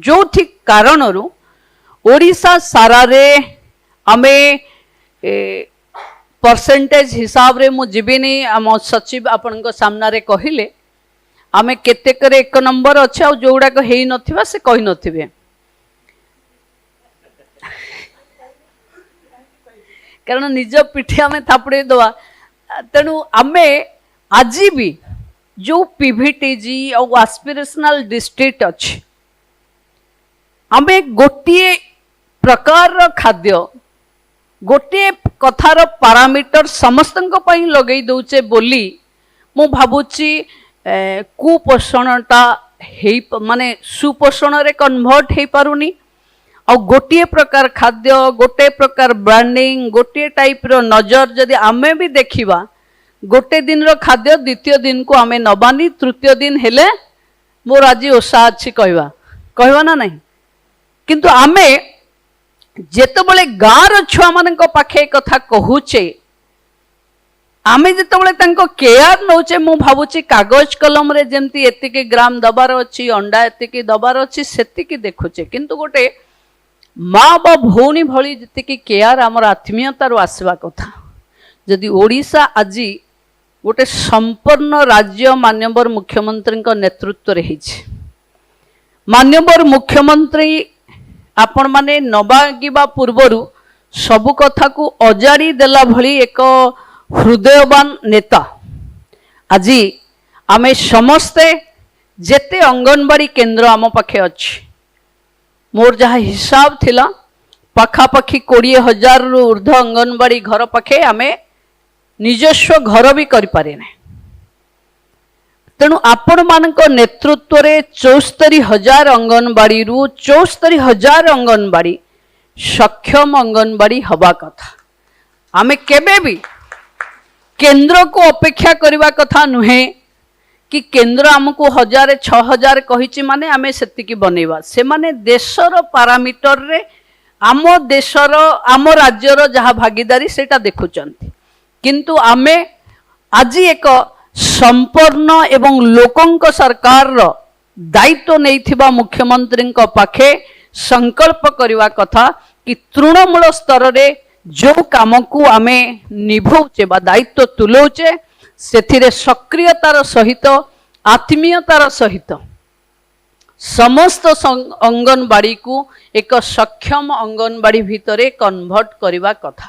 ଯୋଉଥି କାରଣରୁ ଓଡ଼ିଶା ସାରାରେ ଆମେ ପରସେଣ୍ଟେଜ ହିସାବରେ ମୁଁ ଯିବିନି, ଆମ ସଚିବ ଆପଣଙ୍କ ସାମ୍ନାରେ କହିଲେ ଆମେ କେତେକରେ ଏକ ନମ୍ବର ଅଛେ, ଆଉ ଯୋଉଗୁଡ଼ାକ ହେଇନଥିବା ସେ କହିନଥିବେ। କାରଣ ନିଜ ପିଠି ଆମେ ଥାପୁଡ଼େଇ ଦେବା। ତେଣୁ ଆମେ ଆଜି ବି ଯୋଉ ପିଭିଟିଜି ଆଉ ଆସ୍ପିରେସନାଲ ଡିଷ୍ଟ୍ରିକ୍ଟ ଅଛି, ଆମେ ଗୋଟିଏ ପ୍ରକାରର ଖାଦ୍ୟ, ଗୋଟିଏ କଥାର ପାରାମିଟର ସମସ୍ତଙ୍କ ପାଇଁ ଲଗେଇ ଦଉଛେ ବୋଲି ମୁଁ ଭାବୁଛି କୁପୋଷଣଟା ହେଇ ମାନେ ସୁପୋଷଣରେ କନଭର୍ଟ ହେଇପାରୁନି। ଆଉ ଗୋଟିଏ ପ୍ରକାର ଖାଦ୍ୟ, ଗୋଟେ ପ୍ରକାର ବ୍ରାଣ୍ଡିଂ, ଗୋଟିଏ ଟାଇପ୍ର ନଜର ଯଦି ଆମେ ବି ଦେଖିବା, ଗୋଟେ ଦିନର ଖାଦ୍ୟ ଦ୍ୱିତୀୟ ଦିନକୁ ଆମେ ନବାନି, ତୃତୀୟ ଦିନ ହେଲେ ମୋର ଆଜି ଓଷା ଅଛି କହିବା, କହିବା ନା ନାହିଁ? କିନ୍ତୁ ଆମେ ଯେତେବେଳେ ଗାଁର ଛୁଆମାନଙ୍କ ପାଖେ ଏ କଥା କହୁଛେ, ଆମେ ଯେତେବେଳେ ତାଙ୍କ କେୟାର ନେଉଛେ, ମୁଁ ଭାବୁଛି କାଗଜ କଲମରେ ଯେମିତି ଏତିକି ଗ୍ରାମ ଦବାର ଅଛି, ଅଣ୍ଡା ଏତିକି ଦବାର ଅଛି, ସେତିକି ଦେଖୁଛେ। କିନ୍ତୁ ଗୋଟେ ମା ବା ଭଉଣୀ ଭଳି ଯେତିକି କେୟାର ଆମର ଆତ୍ମୀୟତାରୁ ଆସିବା କଥା, ଯଦି ଓଡ଼ିଶା ଆଜି ଗୋଟେ ସମ୍ପନ୍ନ ରାଜ୍ୟ ମାନ୍ୟବର ମୁଖ୍ୟମନ୍ତ୍ରୀଙ୍କ ନେତୃତ୍ୱରେ ହେଇଛି, ମାନ୍ୟବର ମୁଖ୍ୟମନ୍ତ୍ରୀ ଆପଣମାନେ ନବାଗିବା ପୂର୍ବରୁ ସବୁ କଥାକୁ ଅଜାଡ଼ି ଦେଲା ଭଳି ଏକ ହୃଦୟବାନ ନେତା। ଆଜି ଆମେ ସମସ୍ତେ ଯେତେ ଅଙ୍ଗନବାଡ଼ି କେନ୍ଦ୍ର ଆମ ପାଖେ ଅଛି, ମୋର ଯାହା ହିସାବ ଥିଲା ପାଖାପାଖି 20,000ରୁ ଉର୍ଦ୍ଧ୍ୱ ଅଙ୍ଗନବାଡ଼ି ଘର ପାଖେ ଆମେ ନିଜସ୍ୱ ଘର ବି କରିପାରିନେ। ତେଣୁ ଆପଣମାନଙ୍କ ନେତୃତ୍ୱରେ 74,000 ଅଙ୍ଗନବାଡ଼ିରୁ 74,000 ଅଙ୍ଗନବାଡ଼ି ସକ୍ଷମ ଅଙ୍ଗନବାଡ଼ି ହେବା କଥା। ଆମେ କେବେ ବି କେନ୍ଦ୍ରକୁ ଅପେକ୍ଷା କରିବା କଥା ନୁହେଁ କି କେନ୍ଦ୍ର ଆମକୁ 1,000 6,000 କହିଛି ମାନେ ଆମେ ସେତିକି ବନେଇବା। ସେମାନେ ଦେଶର ପାରାମିଟରରେ ଆମ ଦେଶର ଆମ ରାଜ୍ୟର ଯାହା ଭାଗିଦାରୀ ସେଇଟା ଦେଖୁଛନ୍ତି। କିନ୍ତୁ ଆମେ ଆଜି ଏକ ସମ୍ପନ୍ନ ଏବଂ ଲୋକଙ୍କ ସରକାରର ଦାୟିତ୍ୱ ନେଇଥିବା ମୁଖ୍ୟମନ୍ତ୍ରୀଙ୍କ ପାଖେ ସଂକଳ୍ପ କରିବା କଥା କି ତୃଣମୂଳ ସ୍ତରରେ ଯେଉଁ କାମକୁ ଆମେ ନିଭଉଛେ ବା ଦାୟିତ୍ୱ ତୁଲଉଛେ, ସେଥିରେ ସକ୍ରିୟତାର ସହିତ, ଆତ୍ମୀୟତାର ସହିତ ସମସ୍ତ ଅଙ୍ଗନବାଡ଼ିକୁ ଏକ ସକ୍ଷମ ଅଙ୍ଗନବାଡ଼ି ଭିତରେ କନଭର୍ଟ କରିବା କଥା।